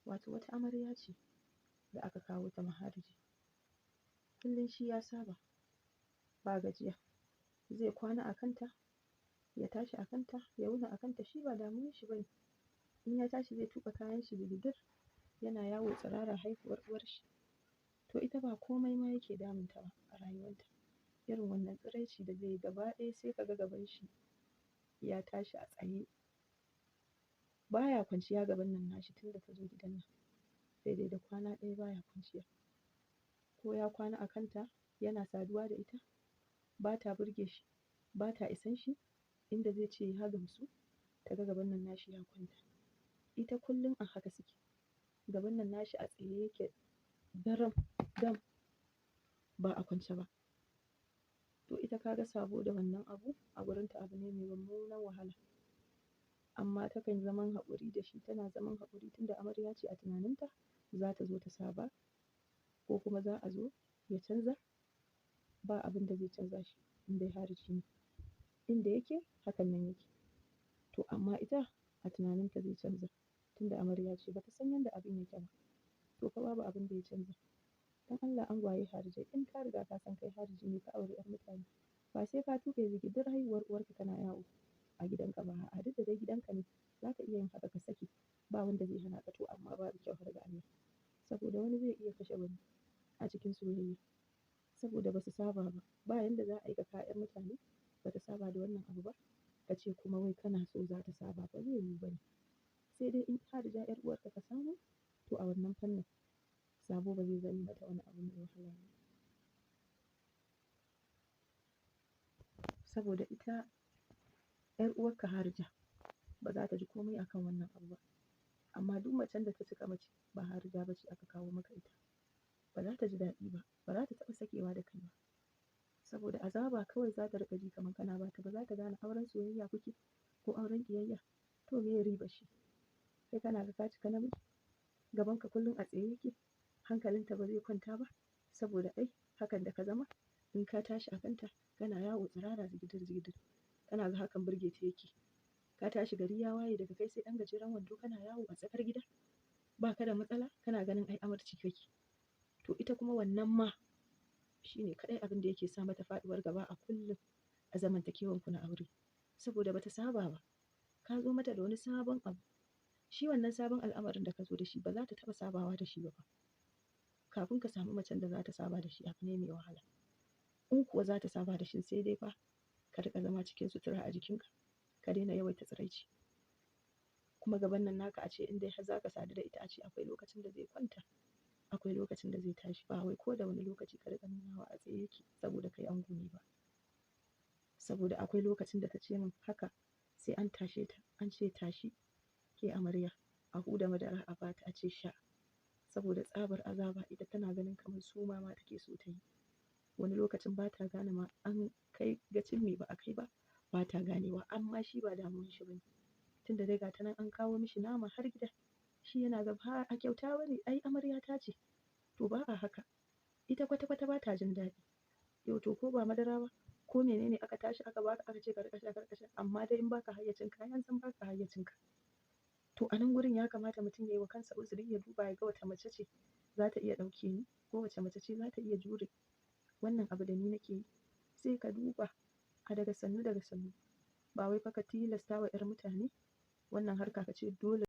Wato wata amarya ce da aka kawo ta mahariji. Kullum shi ya saba ba gajiya, zai kwana a kanta, ya tashi a kanta, ya wuni a kanta, shi ba damuwar shi ba ne. In ya tashi zai tuɓe kayan shi zigidir, yana yawo tsirara haihuwar uwar shi. To ita ba komai ma yake damunta ba a rayuwanta. Irin wannan tsiraici da zai yi gaba ɗaya sai ka ga gaban shi ya tashi a tsaye. Baya kwanciya gaban nan nashi tun da ta zo gidan nan. Daidai da kwana ɗaya baya kwanciya. Ko ya kwana a kanta yana saduwa da ita, ba ta burge shi, ba ta isan shi, inda zai ce ya gamsu, ta ga gaban nan nashi ya kwanta. Ita kullum a haka suke. Gaban nan nashi a tsaye yake daram dam ba a kwance ba. To ita ka ga sabo da wannan abu a wurinta abu ne mai mummunan wahala. Amma takan zaman haƙuri da shi, tana zaman haƙuri tunda amarya ce a tunaninta za ta zo ta saba ko kuma za a zo ya canza. Ba abin da zai canza shi in dai hariji ne. Inda yake hakan nan yake. To amma ita a tunaninta zai canza tunda amarya ce ba ta san yadda abin yake ba. To fa babu abin da ya canza. Don Allah angwaye harijai, in ka riga ka san kai hariji ne ka auri 'yar mutane, ba sai ka tuɓe zigidir haihuwar uwarka kana yawo a gidanka ba. A'a, duk da dai gidanka ne, za ka iya yin haka ka sake. Ba wanda zai hana ka, to amma babu kyau har ga Allah. Saboda wani zai iya kashe wani a cikin soyayya. Saboda ba su saba ba. Ba yanda za a yi ka kawo 'yar mutane ba ta saba da wannan abu ba, ka ce kuma wai kana so za ta saba, ba zai yiwu ba ne. Sai dai in harija 'yar uwarka ka samu, to a wannan fannin sabo ba zai zame mata wani abu mai wahala ba. Saboda ita 'yar uwarka harija ba za ta ji komai akan wannan abu ba. Amma duk macen da ta cika mace ba harija ba ce aka kawo maka ita, ba za ta ji daɗi ba, ba za ta taɓa sakewa da kai ba. Saboda azaba kawai za ta riƙa ji kamar kana ba ta, ba za ta gane auren soyayya kuke ko auren ƙiyayya. To meye ribar shi? Kai kana ga ka cika namiji, gabanka kullum a tsaye yake, hankalinta ba zai kwanta ba. Saboda ai hakan da ka zama in ka tashi a kanta kana yawo tsirara zigidir zigidir, kana ga hakan burge ta yake. Ka tashi gari ya waye daga kai sai ɗan gajeren wando kana yawo a tsakar gida, ba ka da matsala, kana ganin ai amarci kake. To ita kuma wannan ma shine kaɗai abin da yake sa mata faɗuwar gaba a kullum a zamantakewanku na aure. Saboda ba ta saba ba. Ka zo mata da wani sabon abu. Shi wannan sabon al'amarin da ka zo da shi ba za ta taɓa sabawa da shi ba fa. Kafin ka samu macen da za ta saba da shi abu ne mai wahala. In kuwa za ta saba da shi sai dai fa ka riƙa zama cikin sutura a jikinka, ka daina yawaita tsiraici. Kuma gaban nan naka a ce in dai har za ka sadu da ita a ce akwai lokacin da zai kwanta, akwai lokacin da zai tashi. Ba wai ko da wani lokaci ka riƙa nunawa a tsaye yake saboda kai ango ne ba. Saboda akwai lokacin da ta ce min haka sai an tashe ta, an ce tashi ke amarya, a huda madara a ba ta a ce sha. Saboda tsabar azaba ita tana ganin kamar suma ma take so ta yi. Wani lokacin ba ta gane ma an kai gacin me ba a kai ba, ba ta ganewa. Amma shi ba damuwan shi ba ne. Tunda dai ga ta nan an kawo mishi nama har gida. Shi yana ga ba a kyauta ba ne, ai amarya ta ce. To ba a haka. Ita kwata-kwata ba ta jin daɗi. Yau to ko ba madara ba, ko menene aka tashi aka ba ka aka ce ka riƙa sha, ka riƙa sha. Amma dai in baka hayyacinka, ai an san baka hayyacinka. To a nan gurin ya kamata mutum ya yi wa kansa uzuri, ya duba ya ga wata mace ce za ta iya ɗauke ni ko wace mace ce za ta iya jure wannan abu da ni nake yi. Sai ka duba a daga sannu daga sannu. Ba wai fa ka tilasta wa 'yar mutane wannan harka ka ce dole.